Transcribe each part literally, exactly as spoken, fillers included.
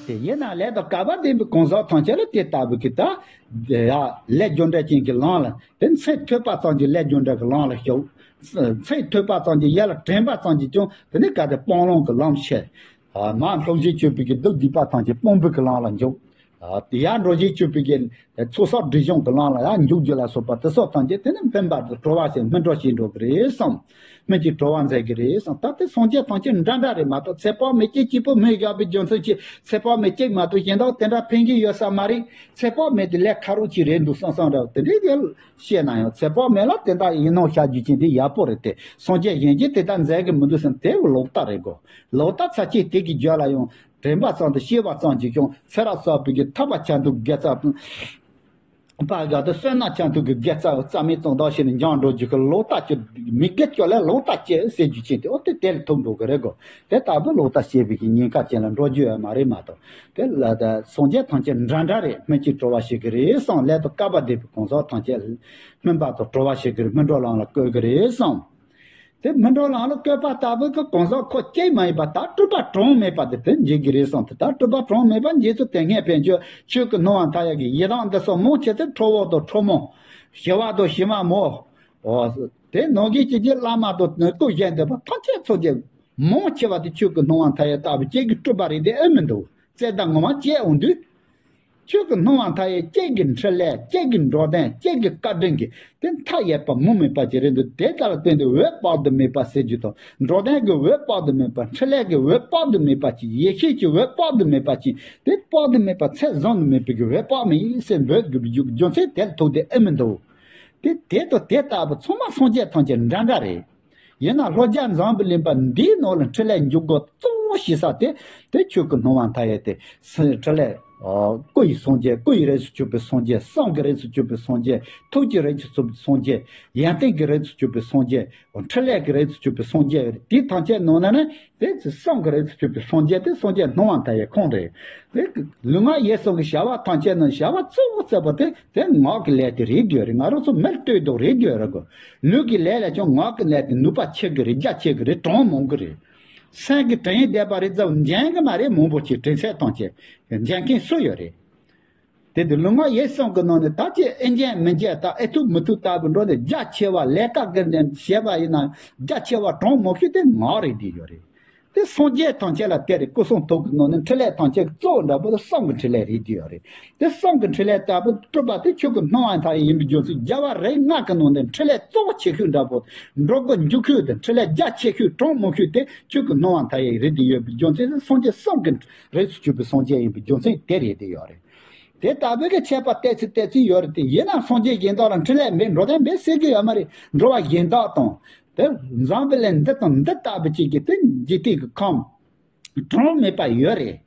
དེ་ཡིན་ན་ལས་དང་སྐལ་པ་ལྡན་པའི་གང་ཟག་ཐམས་ཅད་ལ་དེ་ལྟ་བུ་གི་ད་ཡ་ལས་རྒྱུ་འབྲས་ཅན་གྱི་ལམ་ལ་དེ་མཚན་ཐོས་པ་ཙམ་གྱིས་ལས་རྒྱུ་འབྲས་ཀྱི་ལམ་ལ་ཞུགས། མཚན་ཐོས་པ་ཙམ་གྱིས་ཡར་ལ་དྲན་པ་ཙམ་གྱིས་ཀྱང་དེ་ནི་གལ་ཏེ་སྤང་བླང་གི་ལམ་ཤེས། མར་སློབ་བྱེད་སྤྱོད་པའི་གི་སྡིག་སྡིག་པ་ཐམས་ཅད་སྤོང་བའི་གི་ལམ་ལ་འཇུག། ཡར་འགྲོ་བྱེད་སྤྱོད་པའི་གི་ཚོགས་བསགས་སྒྲིབ་སྦྱོང་གི་ལམ་ལ་ཡར་འཇུག་རྒྱུ་ལ་སོགས་པ་དེ་སོགས་ཐམས་ཅད་དེ་ནི་སྨིན་པ་དང་གྲོལ་བ་ཞིག་སྨིན་གྲོལ་ཞིག་འགྲོ་གི་རེད་བསམ། སྨིན་གྱི་གྲོལ་བ་མཛད་ཀྱི་རེད་བསམ། ད་དེ་སངས་རྒྱས་ཐམས་ཅད་འདྲ་འདྲ་རེད་མ་གཏོགས་ཚེ་དཔག་མེད་ཀྱི་སྐྱེས་བུ་སྨིན་བཞག་པའི་རྒྱུ་མཚན་གྱིས་ཚེ་དཔག་མེད་གཅིག་མ་གཏོགས་གཞན་དག་དེ་འདྲ་ཕན་གྱི་ཡོད་ས་མ་རེད། ཚེ་དཔག་མེད་དེ་ལས་ཁ་རོག་ཅིག་རེད་འདུག་བསམ་བསམ་འདྲ་བ་དེ་འདྲའི་གི་བཤད་ན་ཡང་ཚེ་དཔག་མེད་ལ་དེ་འདྲ་ཡིན་ནོ་བཤད་རྒྱུ་ཅན་དེ་ཡག་པོ་རེད་དེ། སངས་རྒྱས་གཞན་གྱིས་དེ་ལྟར་མཛད་གི་མི་འདུག་བསམ་དེ་ལོག་ལྟ་རེད་གོ། ལོག་ལྟ་ཚ་ཅིག་དེ་གི་རྒྱུད་ལ་ཡང་དྲན་པ་ཙམ་དུ་ཤེས་པ་ཙམ་གྱིས་ཀྱང་ཚེ་རབས་གསར་པའི་གི་ཐར་པ་ཆ་འདུག་དགེ་རྩ་པ་དགའ་དང་བསོད་ནམས་ཆ་འདུག་གི་དགེ་རྩ་རྩ་མེད་ཙམ་དག་ཞིག་ནས་འགྱངས་འགྲོ་རྒྱུ་གི་ལོག་ལྟ་ཅིག་མི་དགེ་སྐྱོ་ལས་ལོག་ལྟ་སྐྱེ་ཟེར་རྒྱུ་ཅན་དེ་ཨོ་དེ་དེ་ལ་ཐུག་འགྲོ་གི་རེད་གོ། དེ་ལྟ་བུ་ལོག་ལྟ་སྐྱེ་བའི་གི་ཉེན་ཁ་ཅན་ལ་འགྲོ་རྒྱུ་ཡོད་མ་རེད་མ་གཏོགས། དེ་ལ་ད་སངས་རྒྱས་ཐམས་ཅད་འདྲ་འདྲ་རེད། སྨིན་གྱི་གྲོལ་བ་ཞིག་གི་རེད་བསམ། ལས་དང་སྐལ་པ་ལྡན་པའི་གང་ཟག་ཐམས་ཅད་སྨིན་པ་དང་གྲོལ་བ་ཞིག་གི་རེད། སྨིན་གྲོལ་ལམ་ལ་བཀོད་གི་རེད་བསམ། དེ་སྨིན་གྲོལ་ལམ་ལ་བཀོད་པ་ལྟ་བུ་གི་གང་ཟག་ཁོ་གཅིག་མ་ཡིན་པ་ད་སྤྲུལ་པ་གྲངས་མེད་པ་དེ་དེ་འཇིག་གི་རེད་བསམ། དེ་ད་སྤྲུལ་པ་གྲངས་མེད་པ་འཇིག་ཚུལ་དེ་སྔས་ཕན་ཆོད་ཆོས་ཀྱི་སྣང་བ་མཐའ་ཡས་ཀྱི་ཡི་དམ་འདི་སོགས་མང་ཆེ་ཚེ་ཁྲོ་བོ་དང་ཁྲོ་མོ། ཞི་བ་དང་ཞི་མ་མོ། འོ། དེ་ནང་གི་ཅི་ཅི་བླ་མ་དང་སྐུ་གཞན་འདོད་པ་ཐམས་ཅད་ཚོགས་ཀྱི་མང་ཆེ་བ་དེ་ཆོས་ཀྱི་སྣང་བ་མཐའ་ཡས་ལྟ་བུ་ཅིག་གི་སྤྲུལ་པ་རེད་དེ་ཨེ་མི་འདུག། རྩེ་ད་ངོ་མ་བཅད་འོང་དུས། ཆོས་ཀྱི་སྣང་བ་མཐའ་ཡས་གཅིག་གི་འཕྲིན་ལས་གཅིག་གི་འགྲོ་དོན་གཅིག་གི་བཀའ་དྲིན་གྱིས་དེ་མཐའ་ཡས་པ་མུ་མེད་པ་ཅིག་རེད་འདུག། དེ་ལྟར་བརྟེན་ཏེ་འོད་དཔག་ཏུ་མེད་པ་ཟེར་རྒྱུ་དང་འགྲོ་དོན་གྱི་འོད་དཔག་ཏུ་མེད་པ། འཕྲིན་ལས་ཀྱི་འོད་དཔག་ཏུ་མེད་པ་ཅིག། ཡེ་ཤེས་ཀྱི་འོད་དཔག་ཏུ་མེད་པ་ཅིག། དེ་དཔག་ཏུ་མེད་པ་ཚད་བཟུང་དུ་མེད་པའི་གི་འོད་དཔག་མེད་ཟེར་འབོད་དགོས་པའི་རྒྱུ་མཚན་དེ་ལ་ཐུག་སྟེ་ཨེ་མི་འདུག། དེ་དེ་དང་དེ་ལྟ་བུ་ཚང་མ་སངས་རྒྱས་ཐམས་ཅད་འདྲ་འདྲ་རེད། ཡིན་ན་ལྷོ་རྒྱ་འཛམ་བུ་གླིང་པ་འདིའི་ནང་ལ་འཕྲིན་ལས་འཇུག་སྒོ་གཙོ་བོ་ཞེ་ས་དེ་དེ་ཆོས་ཀྱི་སྣང་བ་མཐའ་ཡས་དེ་འཕྲིན་ལས། སྐུ་ཡི་སངས་རྒྱས། སྐུ་ཡི་རིགས་སུ་གྱུར་པའི་སངས་རྒྱས། བསམ་གྱི་རིགས་སུ་གྱུར་པའི་སངས་རྒྱས། ཐུགས་ཀྱི་རིགས་སུ་གྱུར་པའི་སངས་རྒྱས། ཡོན་ཏན་གྱི་རིགས་སུ་གྱུར་པའི་སངས་རྒྱས། འཕྲིན་ལས་ཀྱི་རིགས་སུ་གྱུར་པའི་སངས་རྒྱས་ཡོད་རེད། དེ་ཐམས་ཅད་ནང་ན་ནི། དེ་ཚེ་བསམ་གྱི་རིགས་སུ་གྱུར་པའི་སངས་རྒྱས་དེ་སངས་རྒྱས་སྣང་བ་མཐའ་ཡས་ཁོང་རེད། དེ་ལུས་ངག་ཡིད་གསུམ་གྱི་བྱ་བ་ཐམས་ཅད་ནི་བྱ་བ་གཙོ་བོ་གཙོ་བོ་དེ་དེ་ངག་གི་ལས་དེ་རེད་དེ་ཡོད་རེད། ང་རང་ཚོ་མིར་ལྟོས་དང་རེད་དེ་ཡོད་རེད་གོ། ལུས་ཀྱི་ལས་ལས་ཀྱང་ངག་གི་ལས་དེ་ནུས་པ་ཆེ་གི་རེད། རྒྱ་ཆེ་གི་རེད། གྲངས་མང་གི་རེད། སེམས་ཀྱི་དྲན་ཡིག་བསྡད་པ་རེད་ཙམ་འཇོན་གི་མ་རེད། མང་པོ་ཅིག་དྲན་ཚད་ཐམས་ཅད་འཇོན་མཁན་སུ་ཡོད་རེད། དེ་དུས་ལུས་ངག་ཡིད་གསུམ་གྱི་ནང་ནས་ད་ཅི་ཨེ་འཇོན་མི་འཇོན་དང་ཨེ་ཐུབ་མི་ཐུབ་ལྟ་བུ་འགྲོ་ནས་རྒྱ་ཆེ་བ་ལས་ཀ་དགེ་འདུན་བྱས་པ་ཡིན་ན་རྒྱ་ཆེ་བ་གྲངས་མང་ཤོས་དེ་ངག་རེད་དེ་ཡོད་རེད། དེ་སངས་རྒྱས་ཐམས་ཅད་ལ་དེ་རེད། སྐུ་གསུང་ཐུགས་ཀྱི་ནང་ནས་འཕྲིན་ལས་ཐམས་ཅད་གཙོ་བོ་འདྲ་པོ་དེ་བསམ་གྱི་འཕྲིན་ལས་རེད་དེ་ཡོད་རེད། དེ་བསམ་གྱི་འཕྲིན་ལས་ལྟ་བུ་སྤྲུལ་པ་དེ་ཆོས་ཀྱི་སྣང་བ་མཐའ་ཡས་ཡིན་པའི་རྒྱུ་མཚན་རྒྱལ་བ་རིགས་ལྔ་གི་ནང་ནས་འཕྲིན་ལས་གཙོ་བོ་ཆེ་ཤོས་འདྲ་པོ་འགྲོ་སྒོ་འཇུག་ཤོས་དེ་འཕྲིན་ལས་རྒྱ་ཆེ་ཤོས་གྲངས་མང་ཤོས་དེ་ཆོས་ཀྱི་སྣང་བ་མཐའ་ཡས་རེད་དེ་ཡོད་པའི་རྒྱུ་མཚན་དེ་སངས་རྒྱས་བསམ་གྱི་རིགས་སུ་གྱུར་པའི་སངས་རྒྱས་ཡིན་པའི་རྒྱུ་མཚན་དེ་རེད་དེ་ཡོད་རེད། དེ་ལྟ་བུའི་གི་ཁྱད་པར་གཏད་ཚིག་གཏད་ཚིག་ཡོད་རེད་དེ། ཡིན་ནའང་སངས་རྒྱས་གཞན་དག་ལ་འཕྲིན་ལས་མེད། འགྲོ་དོན་མེད་ཟེར་གི་ཡོད་མ་རེད། འགྲོ་བ་གཞན་དག་དང་། དེ་འཛམ་བུ་གླིང་འདི་དང་འདི་ལྟ་བུ་ཅིག་གི་དེ་འཇིག་རྟེན་གྱི་ཁམས་གྲངས་མེད་པ་ཡོད་རེད།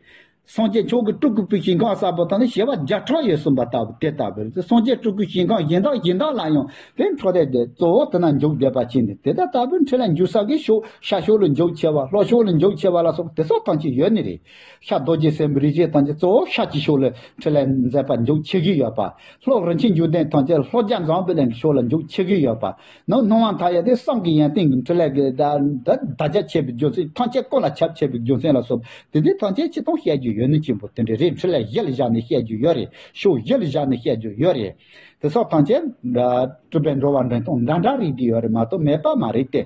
སངས་རྒྱས་མཆོག་གི་སྤྲུལ་སྐུ་པའི་ཞིང་ཁམས་གསལ་པོ་དང་ནི་བྱེ་བ་བརྒྱ་ཕྲག་ཡོད་གསུངས་པ་ལྟ་བུ་དེ་ལྟ་བུ་རེད། སངས་རྒྱས་སྤྲུལ་སྐུའི་ཞིང་ཁམས་གཞན་དག་གཞན་དག་ལ་ཡང་དེ་འཕྲོ་དེ་དེ་གཙོ་བོ་དེ་ན་འཇུག་བསྡད་པ་ཅིག་ནི་དེ་ལྟ་ལྟ་བུ་འཕྲིན་ལས་འཇུག་ས་གི་ཕྱོགས་ཤར་ཕྱོགས་ལ་འཇུག་ཆེ་བ། ལྷོ་ཕྱོགས་ལ་འཇུག་ཆེ་བ་ལ་སོགས་དེ་སོགས་ཐམས་ཅད་ཡོད་ནི་རེད། ཤར་རྡོ་རྗེ་སེམས་དཔའི་རིགས་ཅན་ཐམས་ཅད་གཙོ་བོ་ཤར་གྱི་ཕྱོགས་ལ་འཕྲིན་ལས་མཛད་པ་འཇུག་ཆེ་གི་ཡོད་པ། ལྷོ་རིན་ཆེན་འབྱུང་ལྡན་ཐམས་ཅད་ལྷོ་རྒྱ་འཛམ་བུ་གླིང་གི་ཕྱོགས་ལ་འཇུག་ཆེ་གི་ཡོད་པ། ནང་སྣང་བ་མཐའ་ཡས་དེ་བསམ་གྱི་ཡོན་ཏན་གྱི་འཕྲིན་ལས་ཀྱི་ད་ད་བརྒྱ་ཆད་པའི་རྒྱུ་མཚན། ཐམས་ཅད་ཀུན་ལ་ཁྱབ་ཆེ་བའི་རྒྱུ་མཚན་ལ་སོགས་དེ་དུས་ཐམས་ཅད་ཅི་དང་བཤད་རྒྱུ་ཡོད་ནི་ཆེན་པོ་དེ་འདྲ་རེད། འཕྲིན་ལས་གཞི་ལ་བཞག་ནས་བཤད་རྒྱུ་ཡོད་རེད། ཕྱོགས་བཞི་ལ་བཞག་ནས་བཤད་རྒྱུ་ཡོད་རེད། དེ་སོགས་ཐམས་ཅད་སྤྲུལ་པའི་འགྲོ་བ་འདྲེན་སྟངས་འདྲ་འདྲ་རེད་དེ་ཡོད་རེད་མ་གཏོགས་མེད་པ་མ་རེད་དེ།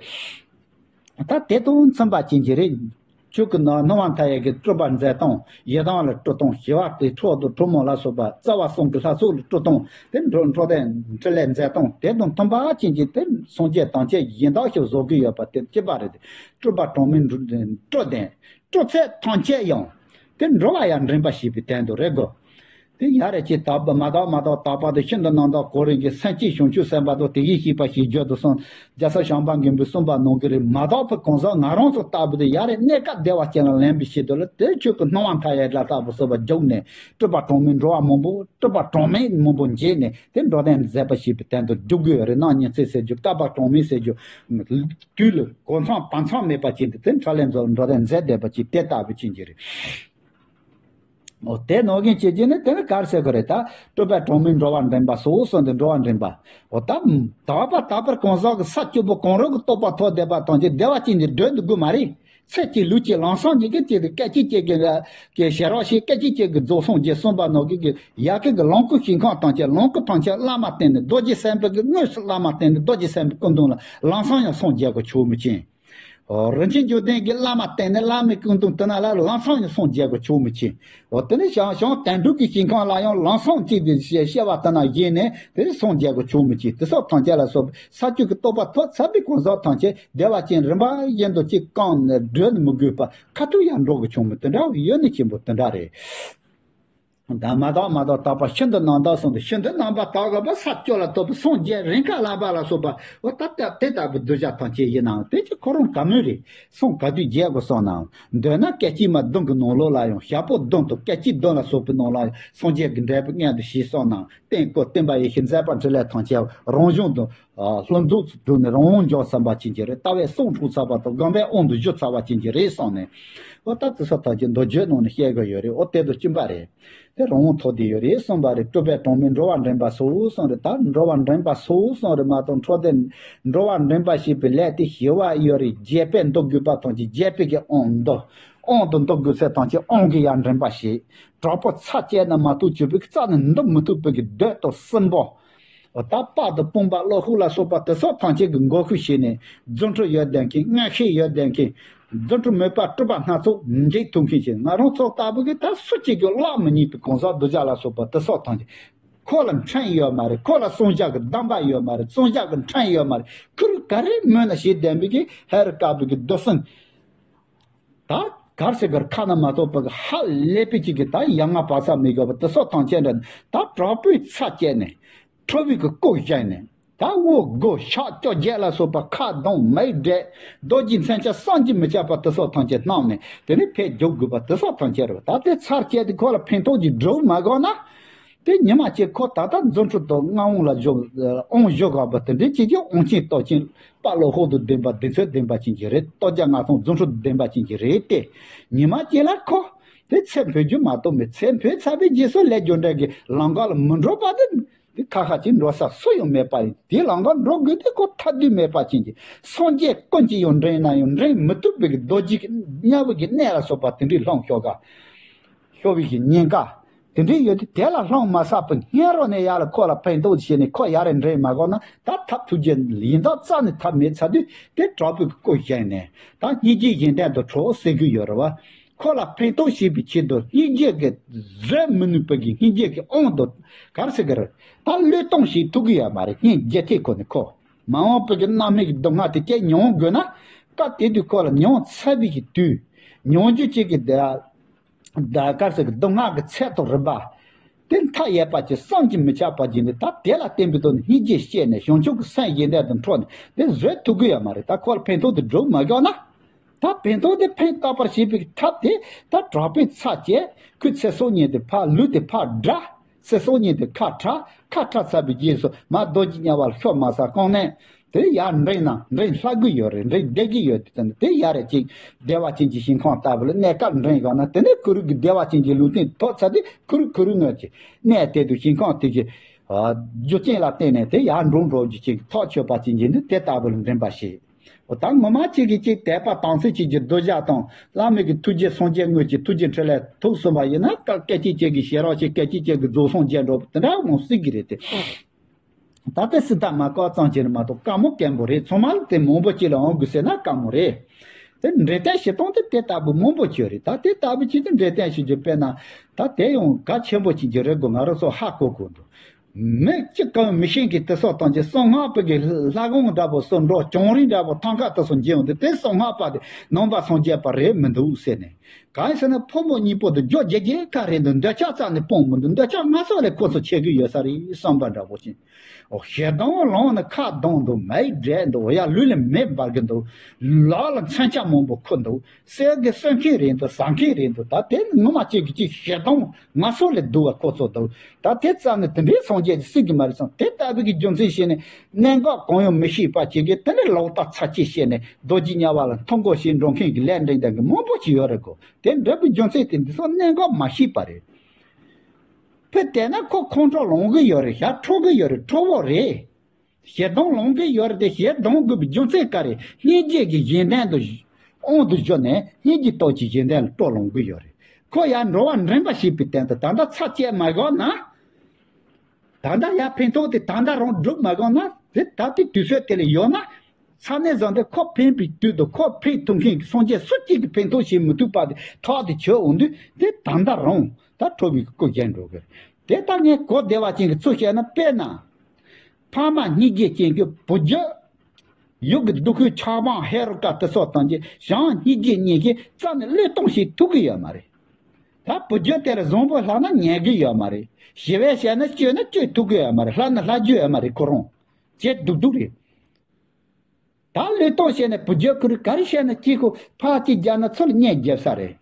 ད་དེ་དང་མཚུངས་པ་ཅན་གྱི་རེད། ཆོས་ཀྱི་སྣང་བ་མཐའ་ཡས་ཀྱི་སྤྲུལ་པ་མཛད་སྟངས། ཡི་དམ་ལ་སྤྲུལ་སྟངས། ཞི་བ་དེ་ཁྲོ་དང་ཁྲོ་མོ་ལ་སོགས་པ་རྩ་བ་གསུམ་གྱི་ལྷ་ཚོགས་ལ་སྤྲུལ་སྟངས། དེ་འགྲོ་འཕྲོ་དེ་འཕྲིན་ལས་མཛད་སྟངས་དེ་དང་མཐུན་པ་ཅན་གྱི་དེ་སངས་རྒྱས་དང་བཅས་གཞན་དག་ཞིག་བཟོ་གི་ཡོད་པ་དེ་གཅིག་པ་རེད། སྤྲུལ་པ་གྲངས་མེད་སྤྲུལ་ཏེ་སྤྲུལ་ཚད་ཐམས་ཅད་ཡང་དེ་འགྲོ་བ་ཡང་འདྲེན་པ་ཞེས་པའི་དོན་དུ་རེད་གོ། དེ་ཡ་རེ་ཅིག་དག་པ་མ་དག་མ་དག་དག་པ་དང་ཤིན་ཏུ་རྣམ་དག་གོ་རིམ་གྱིས་སེམས་བསྐྱེད་བྱང་ཆུབ་སེམས་དཔའ་དང་དེ་བཞིན་གཤེགས་པ་ཞེས་བརྗོད་དུ་གསུངས། རྒྱལ་སྲས་བྱམས་པ་མགོན་པོས་གསུངས་པ་ནང་གི་རིགས་མ་དག་པའི་གང་ཟག་ང་རང་ཚོ་ལྟ་བུ་དེ་ཡ་རེ་གནས་སྐབས་བདེ་བ་ཅན་ལ་ལེན་པའི་ཆེད་དུ་ལ་དེ་ཆོས་ཀྱི་སྣང་བ་མཐའ་ཡས་ལ་ལྟ་བུ་སོགས་པ་བརྒྱུགས་ནས་སྤྲུལ་པ་གྲངས་མེད་འགྲོ་བ་མང་པོ་སྤྲུལ་པ་གྲངས་མེད་མང་པོ་མཇལ་ནས་དེ་འགྲོ་དོན་མཛད་པ་ཞེས་པའི་དོན་དུ་བརྗོད་དགོས་རེད། སྣང་བརྙན་ཚེ་ཟེར་རྒྱུ། བསྐལ་པ་གྲངས་མེད་ཟེར་རྒྱུ། དུས་ལ་གོ་མཚམས་བར་མཚམས་མེད་པ་ཅིག་ཏུ་དེ་འཕྲིན་ལས་མཛད་འགྲོ་དོན་མཛད་བསྡད་པ་ཅིག་དེ་ལྟ་བུ་ཅན་གྱི་རེད། འོ་དེ་ནང་བཞིན་བྱེད་ཀྱི་ནི་དེ་ནི་ག་རེ་ཟེར་གི་རེད། ད་སྤྲུལ་པའི་གྲངས་མེད་འགྲོ་བ་འདྲེན་པ་སོགས་གསུངས་ཏེ་འགྲོ་བ་འདྲེན་པ། འོ་ད་དག་པ་དག་པར་གང་ཟག་གི་ས་བཅུ་པོ་གང་རུང་གི་རྟོགས་པ་ཐོབ་བསྡད་པ་ཐམས་ཅད་བདེ་བ་ཅན་གྱི་སྒྲོན་དུ་དགོས་མ་རེད། ཚེ་གཅིག་ལུས་གཅིག་ལམ་སང་གཉིས་ཀའི་དེ་སྐད་ཅིག་གཅིག་གི་གི་ཞེ་རག་ཤེས། སྐད་ཅིག་གཅིག་གི་རྫོགས་སངས་རྒྱས་གསུངས་པ་ནང་གི་གི་ཡ་གི་གི་ལོངས་སྐུ་ཞིང་ཁམས་ཐམས་ཅད་ལོངས་སྐུ་ཐམས་ཅད་བླ་མ་བསྟེན་ནས། རྡོ་རྗེ་སེམས་དཔའ་གི་དངོས་སུ་བླ་མ་བསྟེན་ནས། རྡོ་རྗེ་སེམས་དཔའི་སྐུ་མདུན་ལ་ལམ་སང་ཡང་སངས་རྒྱས་དགོས་ཆོག་མི་ཅན། ཨོ། རིན་ཆེན་འབྱུང་ལྡན་གྱི་བླ་མ་བསྟེན་ནས། བླ་མའི་སྐུ་མདུན་དེ་ན་ལ་ལམ་སང་ཡང་སངས་རྒྱས་དགོས་ཆོག་མི་ཅན། འོ། དེ་ནས་བྱང་བྱང་དོན་གྲུབ་ཀྱི་ཞིང་ཁམས་ལ་ཡང་ལམ་སང་གཅིག་དེ་བཤད་བཤད་པ་དེ་ན་བཞེས་ནས། དེ་ནས་སངས་རྒྱས་དགོས་ཆོག་མི་ཅན། དེ་སོགས་ཐམས་ཅད་ལ་སོགས་པའི་ས་བཅུ་གི་རྟོགས་པ་ཐོབ་ཚར་བའི་གང་ཟག་ཐམས་ཅད་བདེ་བ་ཅན་རིམ་པ་བཞིན་དུ་གཅིག་བསྐངས་ནས་སྒྲོལ་ནས་མི་དགོས་པ་ཁ་ཐུག་ཡར་འགྲོ་དགོས་བྱུང་མི་དེ་འདྲ་བ་ཡོད་ནི་ཆེན་པོ་དེ་འདྲ་རེད། ད་མ་དག་མ་དག་དག་པ་ཤིན་ཏུ་རྣམ་དག་གསུངས་ཏེ། ཤིན་ཏུ་རྣམ་པར་དག་པ་ས་བཅུ་ལ་ཐོབ་པའི་སངས་རྒྱས་རིམ་ཁག་བསླབ་པ་ལ་སོགས་པ། འོ། ད་ལྟ་དེ་ལྟ་བུའི་གདུལ་བྱ་ཐམས་ཅད་ཡིན་ནའང་དེ་ཅི་ཁོ་རང་ག་མོ་རེད། སངས་ག་དུས་རྒྱས་དགོས་སོང་ནའང་། འདོད་ན་སྐད་ཅིག་མ་བདུན་གྱི་ནང་ལོགས་ལ་ཡང་། ཞག་པོ་བདུན་དང་སྐད་ཅིག་བདུན་ལ་སོགས་པའི་ནང་ལ་ཡང་སངས་རྒྱས་ཀྱི་འབྲས་བུ་མངོན་དུ་བྱས་སོང་ནའང་། རྟེན་སྐུ་བསྟན་པ་ཡེ་ཤེས་མཛད་པ་འཕྲིན་ལས་ཐམས་ཅད་རང་བྱུང་དུ་ལྷུན་རྫོགས་སུ་གྲུབ་ནས་རང་དབང་འབྱོར་ཚར་བ་ཅན་གྱི་རེད། ལྟ་བའི་གསུང་འཁྲུགས་ཚར་བ་དང་སྒོམ་པའི་དབང་དུ་བཞུགས་ཚར་བ་ཅན་གྱི་རེད་གསུངས་ནས། འོ། ད་དེ་སོགས་ཐམས་ཅད་མདོ་རྒྱུད་ནང་ནས་བཤད་དགོས་ཡོད་རེད། འོ། དེ་དང་བསྟུན་པ་རེད། དེ་རང་དབང་ཐོབ་བསྡད་ཡོད་རེད་གསུངས་པ་རེད། སྤྲུལ་པའི་གྲོགས་མོས་འགྲོ་བ་འདྲེན་པ་སོགས་གསུངས་རེད། ད་འགྲོ་བ་འདྲེན་པ་སོགས་གསུངས་རེད་མ་གཏོགས། འཕྲོད་བསྟེན་འགྲོ་བ་འདྲེན་པ་ཞེས་པའི་ལས་དེ་ཞི་བ་ཡོད་རེད། རྒྱས་པས་འདུལ་དགོས་པ་ཐམས་ཅད་རྒྱས་པའི་གི་དབང་འདུལ། དབང་དུ་འདུལ་དགོས་ཚད་ཐམས་ཅད་དབང་གིས་ཡར་འདྲེན་པ་བྱེད། དྲག་པོ་ཚ་བཅད་ན་མ་གཏོགས་བྱེད་པའི་རྩ་ནས་འདུལ་མི་ཐུབ་པའི་གི་རྡོ་དང་སྲིན་པོ། ད་དཔའ་དང་དཔུང་པ་བློ་ཁོག་ལ་སོགས་པ་དེ་སོགས་ཐམས་ཅད་ཀྱི་འགོག་ཤུགས་བྱས་ནས། རྫུ་འཕྲུལ་ཡོད་ལྡན་མཁན། མངོན་ཤེས་ཡོད་ལྡན་མཁན། རྫུ་འཕྲུལ་མེད་པ་སྤྲུལ་པ་སྣ་ཚོགས་འཇིག་ཐུབ་མཁན་ཞིག། ང་རང་ཚོ་ལྟ་བུ་གི་ད་སུ་གཅིག་གིས་བརླག་མི་ཉན་པའི་གང་ཟག་གདུལ་བྱ་ལ་སོགས་པ་དེ་སོགས་ཐམས་ཅད། ཁོ་ལ་འཕྲིན་ཡོད་མ་རེད། ཁོ་ལ་གསོལ་ཇ་གི་གདམས་པ་ཡོད་མ་རེད། གསོལ་ཇ་གི་འཕྲིན་ཡོད་མ་རེད། ཁུར་ག་རེ་མོས་ན་བྱེད་བསྡད་པའི་གི་ཧེ་རུ་ཀ་བའི་གི་རྡོ་སྲིན། ད་གར་ཟེར་གར་ཁ་ན་མ་གཏོགས་པ་གི་ཧ་ལས་པའི་གཅིག་གི་ད་ཡ་ང་བག་ཚ་མི་དགོས་པ་དེ་སོགས་ཐམས་ཅད་འདྲ། ད་དྲག་པོའི་ཚ་བཅད་ནས། ཁྲོ་བོའི་གི་སྐུ་བཞེངས་ནས། ད་དབུ་དགུ་ཕྱག་བཅོ་བརྒྱད་ལ་སོགས་པ། ཁ་གདོང་མིག་འབྲས། རྡོ་རྗེ་མཚོན་ཆ་བསམ་གྱིས་མི་ཁྱབ་པ་དེ་སོགས་ཐམས་ཅད་བསྣམས་ནས། དེ་ནས་ཕེབས་རྒྱུག་དགོས་པ་དེ་སོགས་ཐམས་ཅད་རེད། ད་དེ་ཚར་བཅད་དེ་ཁོ་ལ་ཕན་ཐོགས་ཀྱི་སྒྲུབ་མ་དགོས་ན། དེ་ཉི་མ་གཅིག་ཁོ་ད་ལྟ་རྫུ་འཕྲུལ་དང་མངའ་དབང་ལ་བཞུགས། དབང་བཞུགས་དགོས་པ་དེ་འདྲའི་ཅིག་གི་དབང་ཆེན་སྟོབས་ཆེན། དཔའ་བློ་ཁོག་དང་ལྡན་པ། གདེང་ཚོད་ལྡན་པ་ཅན་གྱི་རེད། སྟོབས་རྒྱ་མངའ་ཐང་རྫུ་འཕྲུལ་ལྡན་པ་ཅན་གྱི་རེད་དེ། ཉི་མ་གཅིག་ལ་ཁོ་དེ་ཚེ་འཕོས་རྒྱུ་མ་གཏོགས་མེད། ཚེ་འཕོས་ཚར་བའི་རྗེས་སུ་ལས་རྒྱུ་འབྲས་ཀྱི་ལམ་ཁ་ལ་མི་འགྲོ་བ་དེ། དེ་ཁ་ཁ་ཅིག་འགྲོ་ས་སུ་ཡང་མེད་པ་ཡིན། དེའི་ལམ་ཁ་འགྲོ་དགོས་དེ་ཁོ་ཐར་དུས་མེད་པ་ཅན་གྱི། སངས་རྒྱས་ཀུན་གྱིས་ཡང་འདྲེན་ན་ཡང་འདྲེན་མི་ཐུབ་པའི་གི་རྡོ་རྗེ་གི་དམྱལ་བའི་གི་གནས་ལ་སོགས་པ་དེ་འདྲའི་ལྷུང་ཤོར་ག་ཤོར་བའི་གི་ཉེན་ཁ་དེ་འདྲའི་ཡོད་དེ། དེ་ལ་ལྷུང་མ་བསགས་པའི་སྔོན་རོལ་ནས་ཡར་ལ་ཁོ་ལ་ཕན་ཐོགས་བྱས་ནས་ཁོ་ཡར་རེ་འདྲེན་མ་དགོས་ན། ད་ཐབས་ཐུགས་རྗེ་ཡིན་མདོག་རྩ་ནས་ཐབས་མེད་ཚར་དུས། དེ་དྲག་པོའི་སྐུ་བཞེངས་ནས། ད་སྙིང་རྗེ་གཞན་དོན་དུ་འཕྲོག་ཟེར་གྱི་ཡོད་རེད་བ། ཁོ་ལ་ཕན་ཐོགས་བྱེད་པའི་ཆེད་དུ་སྙིང་རྗེ་གིས་བཟོད་མི་ནུས་པའི་གི་སྙིང་རྗེ་གི་དབང་དུ་གར་ཟེར་གི་རེད། ད་བློས་གཏོང་བྱེད་ཐུབ་གི་ཡོད་མ་རེད། སྙིང་རྗེ་ཐེག་ཁོ་ནས་ཁོ། མ་འོངས་པའི་གི་རྣམ་སྨིན་གྱི་སྡུག་བསྔལ་དེ་ཀྱང་མྱོང་དགོས་ན། སྐབས་དེ་དུས་ཁོ་ལ་མྱོང་ཚར་བའི་གི་དུས། མྱོང་རྒྱུ་གཅིག་གི་དེ། ཟླ་དཀར་ཟེར་གི་སྡུག་བསྔལ་གྱི་ཚད་དང་རིམ་པ། དེ་མཐའ་ཡས་པ་ཅིག་བསམ་གྱིས་མི་ཁྱབ་པ་ཅིག་འདུག་ད་དེ་ལ་བརྟེན་པའི་ཐོག་ནས་སྙིང་རྗེ་སྐྱེས་ནས། བྱང་ཆུབ་ཀྱི་སེམས་གཞན་དོན་དུ་འཕྲོག་ནས་དེ་བཟོད་ཐུབ་ཀྱི་ཡོད་མ་རེད། ད་ཁོ་ལ་ཕན་ཐོགས་དེ་སྒྲུབ་མ་དགོས་ན། ད་ཕན་ཐོགས་དེ་ཕན་བཏགས་པར་བྱེད་པའི་ཐབས་དེ། ད་དྲག་པོའི་ཚ་བཅད། ཁོའི་ཚེ་སྲོག་ཉིད་དེ་ཕར། ལུས་དེ་ཕར་དགྲ། ཚེ་སྲོག་ཉིད་དེ་ཁ་ཁྲག་ཁ་ཁྲག་ཚ་བའི་རྗེས་སུ་མ་རྡོ་རྗེ་དམྱལ་བ་ལ་ཤོར་མ་ས་གང་ནས། དེ་ཡར་འདྲེན་ན་འདྲེན་ལྷག་གི་ཡོད་རེད། འདྲེན་བསྡད་ཀྱི་ཡོད་དེ། དེ་ཡར་རེ་ཅིག་བདེ་བ་ཅན་གྱི་ཞིང་ཁམས་ལྟ་བུ་ལ་གནས་སྐབས་འདྲེན་བཞག་ན། དེ་ནས་ཁོ་རང་གི་བདེ་བ་ཅན་གྱི་ལུས་རྟེན་ཐོབ་ཚར་དུས། ཁོ་རང་ཁོ་རང་ངོས་ཀྱི་གནས་དེ་དུ་ཞིང་ཁམས་དེ་གི་རྒྱུ་རྐྱེན་ལ་བརྟེན་ནས་དེ་ཡར་འགྲོ་འགྲོ་རྒྱུ་ཅིག་ཐག་ཆོད་པ་ཅན་གྱི་འདི་དེ་ལྟ་བུ་ལ་འདྲེན་པ་ཞིག་འོ། ད་ངོ་མ་ཅིག་གིས་ཅིག་དད་པ་དམ་ཚིག་ཅིག་གི་གདུལ་བྱ་དང་། བླ་མའི་གི་ཐུགས་རྗེ་སངས་རྒྱས་དངོས་ཀྱི་ཐུགས་རྗེ་འཕྲིན་ལས་ཐུགས་གསུམ་པ་ཡིན་ན། སྐད་ཅིག་གཅིག་གིས་ཞེ་རག་ཤེས། སྐད་ཅིག་གཅིག་གིས་རྫོགས་སངས་རྒྱས་འགྲོ་བ་དེ་འདྲ་མང་སྲིད་ཀྱི་རེད་དེ། ད་ལྟ་སྲིད་ད་མ་བཀག་ཙམ་གྱིས་མ་གཏོགས་དཀའ་མོ་དཀོན་པོ་རེད། ཚང་མ་ལ་དེ་མང་པོ་ཅིག་ལ་འོང་དགོས་ཟེར་ན་དཀའ་མོ་རེད། དེ་འདྲེན་སྟངས་བྱེད་སྟངས་དེ་དེ་ལྟ་བུ་མང་པོ་ཅིག་རེད། ད་དེ་ལྟ་བུ་ཅིག་དེ་འདྲེན་སྟངས་བྱེད་རྒྱུ་དཔེར་ན། ད་དེ་ཡང་གལ་ཆེན་པོ་ཅིག་ཅིག་རེད་དགོས། ང་རང་ཚོ་ཧ་གོ་དགོས་འདུག་མི་གཅིག་གང་མི་ཤེས་མཁན་དེ་སོགས་དང་གི་གསང་སྔགས་པའི་གི་ལྷ་ཁང་འདྲ་པོ་སོགས་འགྲོ། བྱུང་རིམ་འདྲ་པོ་ཐང་ཀ་དེ་སོགས་འཇལ་འོང་དུས། དེ་གསང་སྔགས་པ་དེ་ནང་པ་སངས་རྒྱས་པ་རེད་མི་འདུག་ཟེར་ནས། གང་ཡིན་ཟེར་ན་ཕོ་མོ་གཉིས་པོ་དེ་རྒྱུ་རྒྱུ་རྒྱུ་ག་རེད་འདུག་འདོད་ཆགས་རྩ་ནས་སྤོང་མི་འདུག་འདོད་ཆགས་སྔ་ས་ལས་ཁོ་ཚོ་ཆེ་གི་ཡོད་ས་རེད་བསམ་པ་འདྲ་པོ་ཅིག་འོ། ཞེ་སྡང་ལངས་ནས་ཁ་གདངས་འདུག་མིག་བགྲད་འདུག་ཡ། ལུས་ལ་མེ་འབར་གི་འདུག་ལག་ལ་མཚོན་ཆ་མང་པོ་ཁུར་འདུག་གསེར་གྱི་གསེར་མཁན་རེད་འདུག་ཟངས་མཁན་རེད་འདུག་ད་དེ་ངོ་མ་ཅིག་གི་ཅིག་ཞེ་སྡང་ངན་སོང་ལས་སྡུག་པ་ཁོ་ཚོ་འདུག་ད་དེ་རྩ་ནས་དེ་འདྲའི་སངས་རྒྱས་ཀྱི་སྲིད་ཀྱི་མ་རེད་བསམ། དེ་ལྟ་བུའི་གི་རྒྱུ་མཚན་བྱས་ནས་གནད་འགག་གང་ཡང་མི་ཤེས་པ་ཅིག་གིས། དེ་ནས་ལོག་ལྟ་ཚ་གྱེས་བྱས་ནས་རྡོ་རྗེ་དམྱལ་བ་ལ་འཐོམ་གོ་ཞིག་འགྲོ་མཁན་གྱི་ལས་འདྲེན་ལྡན་གྱི་མང་པོ་ཅིག་ཡོད་རེད་གོ། དེ་འདྲ་བུའི་རྒྱུ་མཚན་དེ་འདི་ཚོ་གནད་འགག་མ་ཤེས་པ་རེད། དཔེ་བལྟས་ན་ཁོ་ཁོང་ཁྲོ་ལངས་གི་ཡོད་རེད། ཞེ་སྡང་ཁྲོ་གི་ཡོད་རེད། ཁྲོ་བོ་རེད། ཞེ་སྡང་ལངས་གི་ཡོད་རེད་དེ། ཞེ་སྡང་དགོས་པའི་རྒྱུ་མཚན་ག་རེ། སྙིང་རྗེ་གིས་གཞན་དོན་དུ་ དབང་དུ་བཞག་ནས་སྙིང་རྗེ་སྟོབས་ཀྱིས་གཞན་དོན་ལ་སྤྲོ་ལངས་ཀྱི་ཡོད་རེད། ཁོ་ཡང་འགྲོ་བ་འདྲེན་པ་བྱེད་པའི་དོན་དུ་ད་ལྟ་ཚར་བཅད་མ་བཞག་ན། ད་ལྟ་ཡར་ཕན་ཐོགས་དེ་ད་ལྟ་རང་སྒྲུབ་མ་བཞག་ན། དེ་ད་ལྟའི་དུས་ཚོད་དེ་ལ་ཡོད་ན། ས་གནས་བཟང་དེ་ཁོ་ཕན་པའི་དུས་དུ་ཁོ་ཕན་ཐོགས་མཁན་གྱི་སངས་རྒྱས་སུ་གཅིག་གིས་ཕན་ཐོགས་བྱེད་མི་ཐུབ་པ་དེ་ཐག་དེ་ཆོད་འོང་དུས། དེ་ད་ལྟ་རང་ད་ཁྲོ་བའི་སྐུ་གཞན་འགྲོ་གི་རེད། དེ་ལྟར་ངས་གོ་བདེ་བ་ཅན་གྱི་ཚུལ་བཤད་ན། དཔེར་ན། ཕ་མ་སྙིང་རྗེ་ཅན་གྱི་བུ་རྒྱུད། ཡུལ་གྱི་སྡུག་ཁུར་ཆགས་སྡང་ཧེ་རུ་ཀ་དེ་སོགས་ཐམས་ཅད་བྱམས་སྙིང་རྗེ་གཉིས་ཀྱིས་རྩ་ནས་བློས་གཏོང་བྱེད་ཐུབ་ཀྱི་ཡོད་མ་རེད། ད་བུ་རྒྱུད་དེར་བཟང་པོ་ལྷག་ན་ཉན་གྱི་ཡོད་མ་རེད། ཞི་བའི་ཞལ་ནས་བཅོས་ན་བཅོས་ཐུབ་ཀྱི་ཡོད་མ་རེད། ལྷག་ན་ལྷག་རྒྱུ་ཡོད་མ་རེད། ཁོ་རང་བྱེད་སྡུག་སྡུག་རེད། ད་བློས་གཏོང་བྱས་ནས་བུ་རྒྱུད་ཁུར་ག་རེ་བཤད་ན་ཅི་ཁོ་ཕར་ཅིག་རྒྱབ་ན་ཚུར་གཉེན་རྒྱབ་ས་རེད།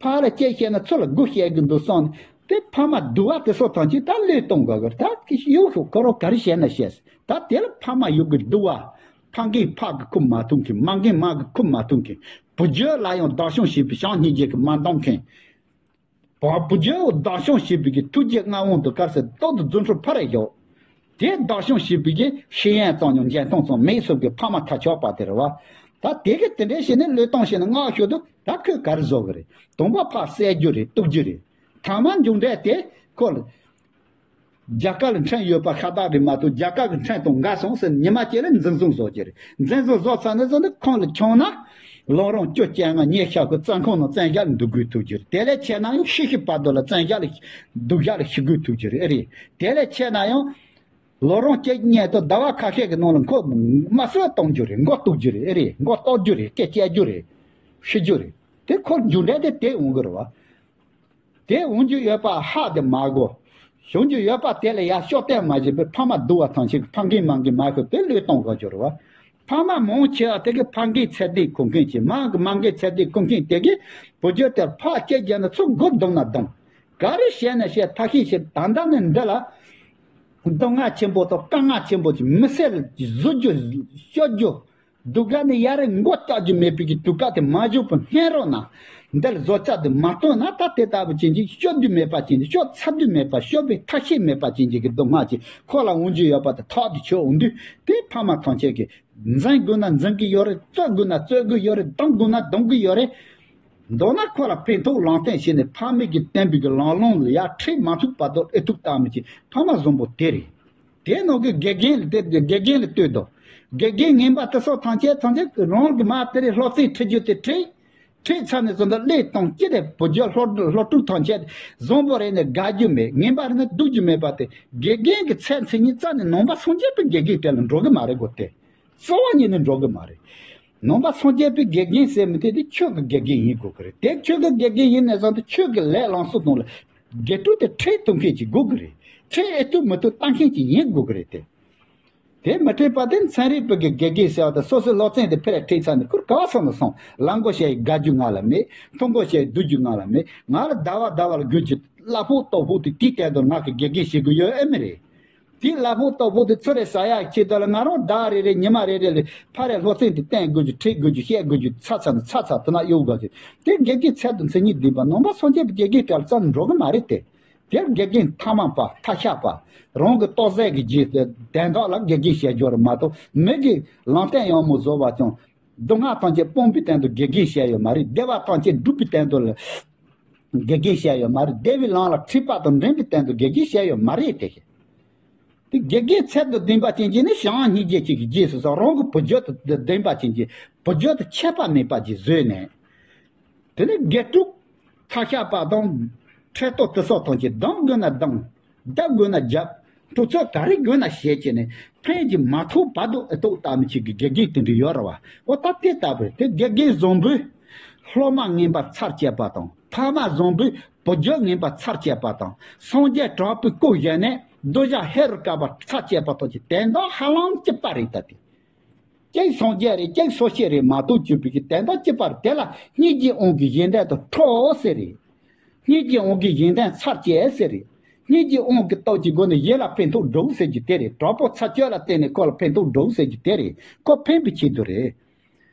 ཕར་ལ་ཅིག་བཤད་ན་ཚུར་ལ་དགུ་བཤད་གི་འདུག་བསམ་ནས། དེ་ཕ་མ་སྡུག་པ་དེ་སོགས་ཐམས་ཅད་ད་བློས་གཏོང་དགོས་གི་རེད། ད་ཡོད་ཤོག་ཁོ་རང་ག་རེ་བཤད་ན་བཤད། ད་དེ་ལ་ཕ་མ་ཡུལ་གྱི་སྡུག་པ། ཕ་རྒན་ཕ་གི་ཁུར་མ་ཐུབ་མཁན། མ་རྒན་མ་གི་ཁུར་མ་ཐུབ་མཁན། བུ་རྒྱུད་ལ་ཡང་བདག་སྐྱོང་བྱེད་པའི་བྱམས་སྙིང་རྗེ་གིས་མ་འདང་མཁན། བ་བུ་རྒྱུད་བདག་སྐྱོང་བྱེད་པའི་གི་ཐུགས་རྗེ་མངའ་དབང་དུ་དཀར་གསལ་རྟག་ཏུ་རྫུ་འཕྲུལ་ཕ་རེ་ཡོད། དེ་བདག་སྐྱོང་བྱེད་པའི་གི་ཤེས་ཡོན་ཙམ་ཡང་འཇོན་ཐང་ཙམ་མེད་སོགས་ཀྱི་ཕ་མ་ཐ་ཆད་པ་དེ་རེད་བ། ད་དེ་གི་དེ་འདྲའི་བྱས་ནས་བློས་གཏོང་བྱས་ནས་མངགས་ཞོར་དུ་ད་ཁོས་ག་རེ་བཟོ་གི་རེད། དང་པོ་ཕར་བསད་རྒྱུ་རེད། གཏུབ་རྒྱུ་རེད། ཐ་མ་མཇུག་འབྲས་དེ་ཁོ་ལ། རྒྱ་གར་ལ་ཁྲིམས་ཡོད་པ་ཤ་སྟག་རེད་མ་གཏོགས། རྒྱ་གར་གྱི་ཁྲིམས་དང་འགལ་སོང་ཟེར་ཉི་མ་གཅིག་ལ་འཛིན་བཟུང་བཟོ་རྒྱུ་རེད། འཛིན་བཟུང་བཟོ་ཚར་ནས་བཟུང་ནས་ཁོང་ལ་འཁྱོངས་ན། ལོ་རིམ་བཅོ་བརྒྱད་ལྔ་ཉལ་ཤག་གི་བཙོན་ཁང་ནང་བཙན་བཞག་ལ་འདུག་དགོས་ཐུག་རྒྱུ་རེད། དེ་ལས་ཆད་ན་ཡང་ཤི་ཤི་བར་དུ་ལ་བཙན་བཞག་ལ་སྡུག་བཞག་ལ་ཤི་དགོས་ཐུག་རྒྱུ་རེད། ཨེ་རེད། དེ་ལས་ཆད་ན་ཡང་། ལོ་རིམ་བཅོ་བརྒྱད་དུ་ཟླ་བ་ཁ་ཤས་ཀྱི་ནང་ལ་ཁོ་དམར་གསོད་གཏོང་རྒྱུ་རེད། མགོ་གཏུབ་རྒྱུ་རེད། ཨེ་རེད། མགོ་གཏུབ་རྒྱུ་རེད། སྐེ་བཅད་རྒྱུ་རེད། ཤི་རྒྱུ་རེད། དེ་ཁོ་མཇུག་འབྲས་དེ་དེ་འོང་གི་རེད་བ། དེ་འོང་རྒྱུ་ཡོད་པ་ཧ་དེ་མ་གོ། འོང་རྒྱུ་ཡོད་པ་དེ་ལ་ཡར་ཤོག་ལྟ་མ་བྱས་པའི་ཕ་མ་སྡུག་པ་ཐམས་ཅད་ཀྱི་ཕ་རྒན་མ་རྒན་མ་ཤོར་དེ་བློས་གཏོང་དགོས་རྒྱུ་རེད་བ། ཕ་མ་མང་ཆེ་བ་དེ་གི་ཕ་རྒན་ཚད་ལྡན་གོ་མཁན་གྱི། མ་གི་མ་རྒན་ཚད་ལྡན་གོ་མཁན་དེ་གིས་བུ་རྒྱུད་དེར་ཕར་སྐད་རྒྱབ་ན་ཚུར་མགོ་རྡུང་ན་རྡུང་། ག་རེ་བཤད་ན་བཤད། ཐབས་ཤེས་བྱེད། ད་ལྟ་ནས་འདི་ལ་སྡུག་བསྔལ་ཆེན་པོ་དང་དཀའ་ངལ་ཆེན་པོ་ཅིག་མི་སེར་ལ་བཟོ་རྒྱུ་སྐྱོ་རྒྱུ། སྡུག་ག་ནས་ཡར་རེ་མགོ་བཏགས་རྒྱུ་མེད་པའི་གི་དུས་སྐབས་དེ་མ་བཞུགས་པའི་སྔོན་རོལ་ན། འདིར་བཟོ་ལྕག་དེ་མ་བཏོན་ན་ད་དེ་ལྟ་བུ་ཅན་གྱི་སྐྱོ་རྒྱུ་མེད་པ་ཅན་གྱི། སྐྱོ་ཚ་རྒྱུ་མེད་པ། སྐྱོ་བའི་ཐབས་ཤེས་མེད་པ་ཅན་གྱི་གི་སྡུག་བསྔལ་ཅིག་ཁོ་ལ་འོང་རྒྱུ་ཡོད་པ་དེ་ཐག་དེ་ཆོད་འོང་དུས། དེ་ཕ་མ་ཐམས་ཅད་ཀྱིས་འཛིན་དགོས་ན་འཛིན་གི་ཡོད་རེད། རྩོད་དགོས་ན་རྩོད་གི་ཡོད་རེད། རྡུང་དགོས་ན་རྡུང་གི་ཡོད་རེད། མདོར་ན་ཁོ་ལ་ཕན་ཐོགས་ལམ་སྟོན་བྱས་ནས་ཕ་མེས་ཀྱིས་བསྟན་པའི་གི་ལམ་ལྷོང་ལ་ཡར་ཁྲིད་མ་ཐུབ་བར་དུ་ཨེ་ཐུབ་ལྟ་མི་ཅིག་ཕ་མ་བཟང་པོ་དེ་རེད། དེའི་ནང་གི་དགེ་རྒན་ལ་དེ་དགེ་རྒན་ལ་ལྟོས་དང་། དགེ་རྒན་ངན་པ་དེ་སོགས་ཐམས་ཅད་ཐམས་ཅད་རང་གི་མ་དེ་རེད། སློབ་ཚན་ཁྲིད་རྒྱུ་དེ་ཁྲིད། ཁྲིད་ཚར་ནས་བཟུང་ད་བློས་གཏོང་ཅི་རེད། བུ་རྒྱུད་སློབ་སློབ་ཕྲུག་ཐམས་ཅད་བཟང་པོ་རེད་ནས་དགའ་རྒྱུ་མེད། ངན་པ་རེད་ནས་སྡུག་རྒྱུ་མེད་པ་དེ་དགེ་རྒན་གྱི་ཚད་མཚན་ཉིད་རྩ་ནས་ནང་པ་སངས་རྒྱས་པའི་དགེ་རྒན་གྲལ་ལ་འགྲོ་གི་མ་རེད་གོ། དེ་རྩ་བ་ཉིད་ནས་འགྲོ་གི་མ་རེད། ནང་པ་སངས་རྒྱས་པའི་དགེ་རྒན་ཟེར་མི་དེ་དེ་ཆོས་ཀྱི་དགེ་རྒན་ཡིན་དགོས་ཀྱི་རེད། དེ་ཆོས་ཀྱི་དགེ་རྒན་ཡིན་ནས་བཟུང་སྟེ་ཆོས་ཀྱི་ལས་ལམ་སྲོལ་དང་ལ་དགེ་ཕྲུག་དེ་ཁྲིད་ཐུབ་མཁན་ཅིག་དགོས་ཀྱི་རེད། ཁྲིད་ཨེ་ཐུབ་མི་ཐུབ་ལྟ་མཁན་ཅིག་ཡིན་དགོས་ཀྱི་རེད་དེ། དེ་མི་ཁྲིད་པ་དེ་ཚན་རིག་པའི་གི་དགེ་རྒན་ཟེར་བ་དང་སོ་སོའི་སློབ་ཚན་དེ་ཕེ་རེ་ཁྲིད་ཚར་ནས་ཁུར་ག་བ་སོང་ན་སོང་། ལམ་གོ་བྱས་དགའ་རྒྱུ་ང་ལ་མེད། མཐོང་གོ་བྱས་སྡུག་རྒྱུ་ང་ལ་མེད། ང་ལ་ཟླ་བ་ཟླ་བ་ལ་དགོས་རྒྱུ་གླ་ཕོགས་ལྟོ་ཕོགས་དེ་དེའི་སྟེང་དུ་ང་གི་དགེ་རྒན་བྱེད་དགོས་ཡོད་ཨེ་མི་རེད། དེའི་གླ་ཕོགས་ལྟོ་ཕོགས་དེ་ཚུར་རེ་ཟ་ཡག་ཆེད་དུ་ལ་ང་རང་ཟླ་རེ་རེ་ཉི་མ་རེ་རེ་ལ་ཕ་རེ་སློབ་ཚན་དེ་བསྟན་དགོས་རྒྱུ་ཁྲིད་དགོས་རྒྱུ་བཤད་དགོས་རྒྱུ་ཚ་ཚ་ནས་ཚ་ཚ་དེ་ན་གཡོག་དགོས་རྒྱུ་དེ་དགེ་རྒན་ཚད་དང་མཚན་ཉིད་ལྡན་པ་ནང་པ་སངས་རྒྱས་པའི་དགེ་རྒན་གྲལ་ལ་རྩ་ནས་འགྲོ་གི་མ་རེད་དེ། དེར་དགེ་རྒན་ཐ་མལ་པ་ཐ་ཤལ་པ། རང་གི་ལྟོ་ཟས་ཀྱི་རྗེས་དེ་དན་རྟགས་ལ་དགེ་རྒན་བྱས་རྒྱུ་རེད་མ་གཏོགས་མི་གི་ལམ་སྟོན་ཡག་མོ་བཟོ་བ་ཀྱང་། སྡུག་བསྔལ་ཐམས་ཅད་སྤོང་བའི་དོན་དུ་དགེ་རྒན་བྱས་ཡོད་མ་རེད། བདེ་བ་ཐམས་ཅད་སྒྲུབ་པའི་དོན་དུ་ལ་དགེ་རྒན་བྱས་ཡོད་མ་རེད། བདེ་བའི་ལམ་ལ་ཁྲིད་པ་དང་འདྲེན་པའི་དོན་དུ་དགེ་རྒན་བྱས་ཡོད་མ་རེད་དེ། དེ་དགེ་རྒན་ཚད་དང་ལྡན་པ་ཅན་གྱིས་ནི་བྱམས་སྙིང་རྗེ་ཅན་གྱི་རྗེས་སུ་སོང་། རང་གི་བུ་རྒྱུད་དང་ལྡན་པ་ཅན་གྱི་བུ་རྒྱུད་དུ་ཆད་པ་མེད་པ་ཅིག་བཟོས་ནས། དེ་ནས་དགེ་ཕྲུག་ཐ་ཤལ་པ་དང་ཁྲེལ་ཏོག་དེ་སོགས་ཐམས་ཅད་སྡང་དགོས་ན་སྡང་། རྒྱབ་དགོས་ན་རྒྱབ། ཐུབ་ཚོད་ག་རེ་དགོས་ན་བྱེད་ཅེས་ནས་ཕན་གྱི་མ་ཐོགས་བར་དུ་ཨེ་ཐོག་ལྟ་མི་ཅིག་གི་དགེ་རྒན་དེ་འདྲ་ཡོད་རེད་བ། འོ་ད་དེ་ལྟ་བུར་དེ་དགེ་རྒན་བཟང་པོས་སློབ་མ་ངན་པ་ཚར་བཅད་པ་དང་། ཕ་མ་བཟང་པོས་བུ་རྒྱུད་ངན་པ་ཚར་བཅད་པ་དང་། སངས་རྒྱས་གྲགས་པའི་སྐུ་བཞེངས་ནས་གདུལ་བྱ་ཧེ་རུ་ཀ་པ་ཚར་བཅད་པ་དང་གཅིག་དོན་དག་ཧ་ལམ་གཅིག་པ་རེད་ད་དེ། གཅིག་སངས་རྒྱས་རེད། གཅིག་སོ་སྐྱེ་རེད་མ་གཏོགས་གྱུར་པའི་གི་དོན་དག་གཅིག་པ་རེད། དེ་ལ་སྙིང་རྗེའི་དབང་གིས་གཞན་དོན་དུ་ཁྲོ་ཟེར་རེད། སྙིང་རྗེའི་དབང་གིས་གཞན་དོན་ཚར་བཅད་ཟེར་རེད། སྙིང་རྗེའི་དབང་གི་སྟོབས་ཀྱི་སྒོ་ནས་གཞན་ལ་ཕན་ཐོགས་སྒྲུབ་ཟེར་རྒྱུ་དེ་རེད། གྲོགས་པོ་ཚར་གཅོད་ལ་བརྟེན་ནས་ཁོ་ལ་ཕན་ཐོགས་སྒྲུབ་ཟེར་རྒྱུ་དེ་རེད། ཁོ་ཕན་པའི་ཆེད་དུ་རེད།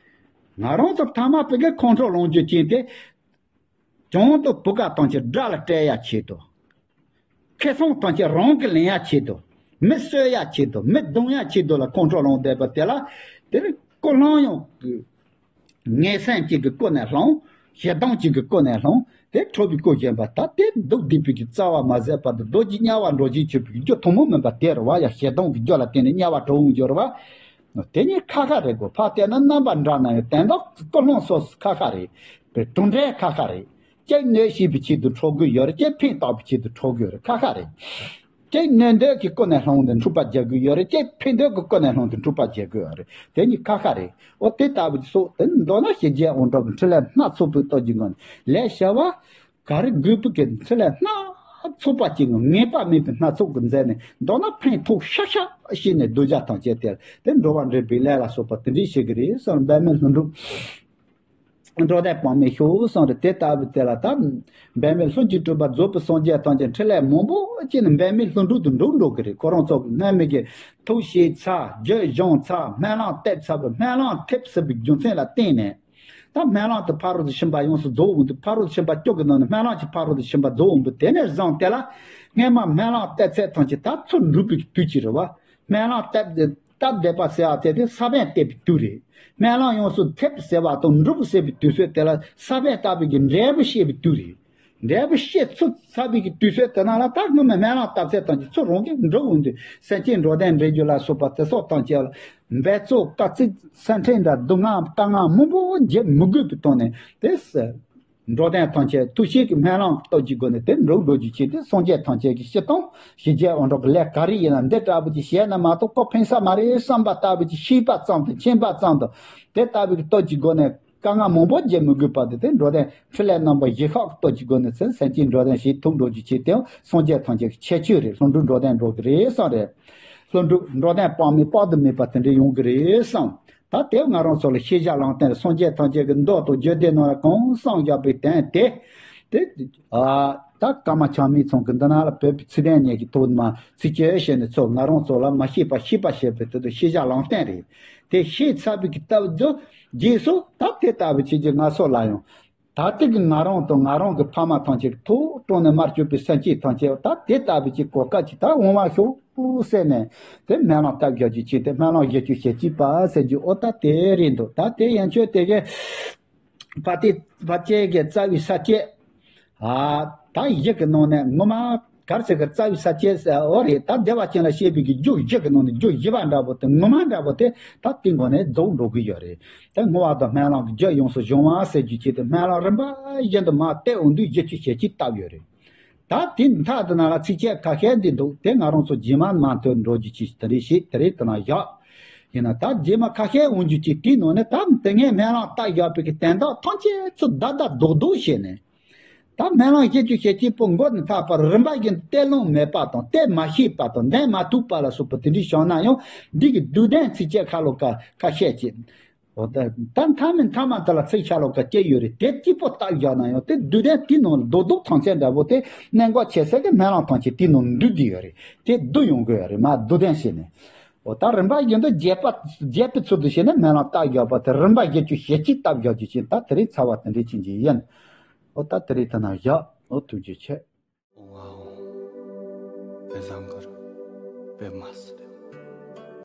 ང་རང་ཚོ་ཐ་མལ་པའི་གི་ཁོང་ཁྲོ་ལངས་རྒྱུ་ཅན་དེ། གྱོང་དང་བུ་ག་ཐམས་ཅད་དགྲ་ལ་སྤྲད་ཡ་ཆེད་དུ། ཁེ་བཟང་ཐམས་ཅད་རང་གིས་ལེན་ཡ་ཆེད་དུ། མི་གསོད་ཡ་ཆེད་དུ། མི་རྡུང་ཡ་ཆེད་དུ་ལ་ཁོང་ཁྲོ་ལངས་བསྡད་པ་དེ་ལ། དེར་ཀུན་སློང་ཡང་གི་ ངན་སེམས་གཅིག་གི་སྐུ་ནས་ལྷུང་། ཞེ་སྡང་གཅིག་གི་སྐུ་ནས་ལྷུང་། དེ་ཁྲོ་བའི་སྐུ་བཞིན་པ་ད་དེ་སྡུག་བསྡུས་པའི་གི་རྩ་བ་མ་ཟད་པར་དུ་རྡོ་རྗེ་དམྱལ་བ་འགྲོ་བཞིན་བྱེད་པའི་རྒྱུ་ཐུན་མོང་མིན་པ་དེ་རུ་བ་ཡང་ཞེ་སྡང་གི་རྒྱུ་ལ་བརྟེན་ནས་དམྱལ་བ་གྲོལ་འོང་འགྱུར་བ། དེ་ཉིད་ཁ་ཁ་རེད་གོ། ཕར་བལྟས་ན་རྣམ་པ་འདྲ་ན་ཡང་དོན་དག་ཀུན་སློང་སོ་སོ་ཁ་ཁ་རེད། པའི་གྲུབ་འབྲས་ཁ་ཁ་རེད། གཅིག་གནོད་བྱེད་པའི་ཆེད་དུ་ཁྲོ་དགོས་ཡོད་རེད། གཅིག་ཕན་བཏགས་པའི་ཆེད་དུ་ཁྲོ་དགོས་རེད། ཁ་ཁ་རེད། གཅིག་གནོད་འདོད་ཀྱི་སྐུ་ནས་ལྷུང་སྟེ་འཁྲུག་པ་རྒྱག་དགོས་ཡོད་རེད། གཅིག་ཕན་འདོད་ཀྱི་སྐུ་ནས་ལྷུང་སྟེ་འཁྲུག་པ་རྒྱག་དགོས་ཡོད་རེད། དེ་གཉིས་ཁ་ཁ་རེད། ཨོ་དེ་ལྟ་བུ་སོགས་དེ་མདོར་ན་ཞི་རྒྱས་དབང་དྲག་གི་འཕྲིན་ལས་སྣ་ཚོགས་པའི་སྟོབས་ཀྱི་ངང་ནས་ལས་བྱ་བ་ག་རེ་དགོས་པའི་གི་འཕྲིན་ལས་སྣ་ཚོགས་པ་ཅིག་ངེས་པ་མེད་པའི་སྣ་ཚོགས་ཀྱི་མཛད་ནས་མདོར་ན་ཕན་ཐོགས་ཤག་ཤག་བྱས་ནས་གདུལ་བྱ་ཐམས་ཅད་དེར་དེ་འགྲོ་བ་འདྲེན་པའི་ལས་ལ་སོགས་པ་དེ་འདྲའི་བྱེད་ཀྱི་རེད་གསུངས། འབད་མེད་ལྷུན་གྲུབ། འགྲོ་དོན་དཔག་མེད་ཤོག་གསུངས་རེད། དེ་ལྟ་བུ་དེ་ལ་ད་འབད་མེད་ལྷུན་གྱིས་གྲུབ་པ་རྫོགས་པའི་སངས་རྒྱས་ཐམས་ཅད་འཕྲིན་ལས་མང་པོ་ཅིག་ནི་འབད་མེད་ལྷུན་གྲུབ་ཏུ་འགྲོ་འགྲོ་གི་རེད། ཁོ་རང་ཚོ་གི་སྔ་མའི་གི་ཐུགས་བཞེས་ཚར། རྒྱུད་སྦྱངས་ཚར། སྨོན་ལམ་བཏབ་ཚར་བའི་སྨོན་ལམ་ཐེབས་ཚར་བའི་རྒྱུ་མཚན་ལ་བརྟེན་ནས། ད་སྨོན་ལམ་དེ་ཕ་རོལ་ཏུ་ཕྱིན་པ་ཡོངས་སུ་རྫོགས་འོང་དུས་ཕ་རོལ་ཏུ་ཕྱིན་པ་བཅུ་གི་ནང་ནས་སྨོན་ལམ་གྱི་ཕ་རོལ་ཏུ་ཕྱིན་པ་རྫོགས་འོང་དུས་དེ་ནས་བཟུང་དེ་ལ་སྔས་མ་སྨོན་ལམ་བཏབ་ཚད་ཐམས་ཅད་ད་ཚུར་འགྲུབ་པའི་དུས་ཀྱི་རེད་བ། སྨོན་ལམ་བཏབ་སྟེ་སྟབས་བདེ་བ་ཟེར་བ་དེ་དེ་ས་བོན་བཏབ་པའི་དུས་རེད། སྨོན་ལམ་ཡོངས་སུ་ཐེབས་ཟེར་བ་དང་འགྲུབ་ཟེར་བའི་དུས་ཚོད་དེ་ལ་ས་བོན་བཏབ་པའི་གི་འབྲས་བུ་བཤད་པའི་དུས་རེད། འབྲས་བུ་བཤད་ཚུལ་ཚར་བའི་གི་དུས་ཚོད་དེ་ན་ལ་ད་སྔོན་མ་སྨོན་ལམ་བཏབ་ཚད་ཐམས་ཅད་ཚུར་རང་གིས་འགྲུབ་འོང་དུས་སེམས་ཅན་འགྲོ་དོན་འདྲེན་རྒྱུ་ལ་སོགས་པ་དེ་སོགས་ཐམས་ཅད་ལ་འབད་རྩོལ་དཀའ་ཚེགས་སེམས་ཁྲལ་འདྲ་སྡུག་བསྔལ་དཀའ་ངལ་མང་པོ་བརྒྱབ་མི་དགོས་པའི་ཐོག་ནས་དེ་ཟེར། འགྲོ་དོན་ཐམས་ཅད་ཐུགས་བསྐྱེད་ཀྱི་སྨོན་ལམ་སྟོབས་ཀྱི་སྒོ་ནས་དེ་འགྲུབ་འགྲོ་རྒྱུ་ཆེད་དུ་སངས་རྒྱས་ཐམས་ཅད་ཀྱི་སྤྱི་དང་ཞི་རྒྱས་དབང་དྲག་གི་ལས་ག་རེ་ཡིན་ན་འདི་འདྲ་བོ་ཅིག་བྱས་ན་མ་གཏོགས་ཁོ་ཕན་ས་མ་རེད་བསམ་པ་ལྟ་བུ་ཅིག་ཤེས་པ་ཙམ་དང་མཁྱེན་པ་ཙམ་དང་དེ་ལྟ་བུའི་སྟོབས་ཀྱི་སྒོ་ནས་དཀའ་ངལ་མང་པོ་བརྒྱབ་མི་དགོས་པ་དེ་དེ་འགྲོ་དོན་འཕྲིན་ལས་རྣམ་པ་བཞི་ཤོག་གི་སྟོབས་ཀྱི་སྒོ་ནས་ཚེ་སེམས་ཅན་འགྲོ་དོན་ཞིག་ཐུག་འགྲོ་རྒྱུ་ཆེད་དུ་སངས་རྒྱས་ཐམས་ཅད་ཀྱི་ཁྱད་ཆོས་རེད། ལྷུན་གྲུབ་འགྲོ་དོན་འགྲོ་གི་རེད་བསམ་རེད། ལྷུན་གྲུབ་འགྲོ་དོན་དཔག་མེད་དཔག་ཏུ་མེད་པ་དེ་འདྲ་ཡོང་གི་རེད་བསམ། ད་དེ་ང་རང་ཚོ་ལ་ཤེས་བྱ་ལམ་སྟོན་སངས་རྒྱས་ཐམས་ཅད་ཀྱི་མདོ་དང་རྒྱུད་སྡེ་རྣམས་ལ་གང་གསུངས་བཞག་པའི་དོན་དེ། དེ། ཨ། ད་ཀརྨ་ཆགས་མེད་ཚང་གི་འདི་ན་ལ་བོད་པའི་ཚིག་དོན་གཉིས་ཀྱི་ཐོག་མ་ཚིགས་བཅད་བཤད་ནས་ཚོ་ང་རང་ཚོ་ལ་མ་ཤེས་པ་ཤེས་པ་བྱེད་པའི་དོན་དུ་ཤེས་བྱ་ལམ་སྟོན་རེད། དེ་ཤེས་ཚར་བའི་གི་སྟབས་བདེ་རྗེས་སུ་ད་དེ་ལྟ་བུ་བྱེད་ཀྱི་ང་ཚོ་ལ་ཡང་། ད་ལྟའི་གི་ང་རང་དང་ང་རང་གི་ཕ་མ་ཐམས་ཅད་ཀྱི་ཐོག་དྲུང་ནས་མར་གྱུར་པའི་སེམས་ཅན་ཐམས་ཅད་ད་དེ་ལྟ་བུ་ཅིག་གོ་སྐབས་ཅིག་ད་འོང་བ་ཤོག་ཟེར་ནས་དེ་སྨོན་ལམ་བཏབ་བཞག་རྒྱུ་ཅིག་དེ་སྨོན་ལམ་བཞི་བཅུ་ཞེ་གཅིག་པ་ཟེར་རྒྱུ་ཨོ་ད་དེ་རེད་འདུག་ད་དེ་ཡན་ཆོད་དེ་གའི་ཕ་དེ་ཕ་ཅེ་གའི་རྩ་བའི་ས་བཅད་ཨ་ད་བཞི་གི་ནང་ནས་ངོ་མ། གར་ཟེར་གི་རྩ་བའི་ས་བཅད་ཟེར་འོ་རེད། ད་བདེ་བ་ཅན་ལ་བཤད་པའི་གི་རྒྱུ་བཞི་གི་ནང་ནས་རྒྱུ་བཞི་པ་འདྲ་པོ་དེ་ངོ་མ་འདྲ་པོ་དེ་ད་དེ་ངོ་ནས་རྫོགས་འགྲོ་གི་ཡོད་རེད། ད་བསྔོ་བ་དང་སྨོན་ལམ་གྱི་རྒྱུ་ཡོངས་སུ་སྦྱོང་བ་ཟེར་རྒྱུ་ཅིག་དེ་སྨོན་ལམ་རིམ་པ་བཞིན་དུ་མར་བཏབ་འོང་དུས་བཞི་བཅུ་ཞེ་གཅིག་བཏབ་ཡོད་རེད། ད་དེ་མཐའ་དེ་ནང་ལ་ཚིགས་བཅད་ཁ་ཤས་འདི་འདུག་དེ་ང་རང་ཚོ་རྗེས་མ་མ་ཐོན་འགྲོ་རྒྱུ་ཅིག་དེ་རེད་ཞེས་དེ་རེད་དེ་ན་བཞག་ཡིན་ན་ད་རྗེས་མ་ཁ་ཤས་འོང་རྒྱུ་ཅིག་དེའི་ནང་ནས་ད་དེ་ངས་སྨོན་ལམ་བཏབ་བཞག་པའི་གི་དོན་དག་ཐམས་ཅད་ཚོ་བདག་བདག་རྡོག་རྡོག་བྱས་ནས། ད་སྨོན་ལམ་བཞི་བཅུ་ཞེ་གཅིག་པོ་མགོ་ནས་མཐའ་བར་རིམ་པ་བཞིན་དུ་གཏད་ལོང་མེད་པ་དང་གཏད་མ་ཤེས་པ་དང་འདོན་མ་ཐུབ་པ་ལ་སོགས་པ་དེ་འདྲའི་བྱུང་ན་ཡང་འདི་གི་བསྡུས་དོན་ཚིགས་བཅད་ཁ་ལོ་ཀ་ཁ་ཤས་ཀྱི། འོ་ད་ད་མཐའ་མའི་མཐའ་མ་དེ་ལ་ཚིག་ཤ་ལོ་ཀ་སྐྱེ་ཡོད་རེད། དེ་གཅིག་པོ་བཏབ་བཞག་ན་ཡང་དེ་བསྡུས་དོན་དེའི་ནང་ལ་རྡོག་རྡོག་ཐམས་ཅད་འདྲ་པོ་དེ་གནད་འགག་ཆེ་ས་གི་སྨོན་ལམ་ཐམས་ཅད་དེའི་ནང་འདུས་བསྡད་ཡོད་རེད། དེ་བསྡུ་ཡོང་གི་ཡོད་རེད་མ་བསྡུས་དོན་བྱས་ནས། འོ་ད་རིམ་པ་བཞིན་དུ་རྒྱས་པ་རྒྱས་པའི་ཚུལ་དུ་བྱས་ནས་སྨོན་ལམ་བཏབ་བཞག་པ་དེ་རིམ་པ་བཞི་བཅུ་ཞེ་གཅིག་བཏབ་བཞག་རྒྱུ་ཅིག་ད་དེ་རིང་ཚར་བ་དེ་འདྲའི་ཅན་གྱི་ཡིན། འོ་ད་དེ་རིང་ད་ན་བཞག་འོ་ཐུགས་རྗེ་ཆེ། ཨོ་ཨོ། བེ་བཟང་གར་བེ་མ་སི་རེ།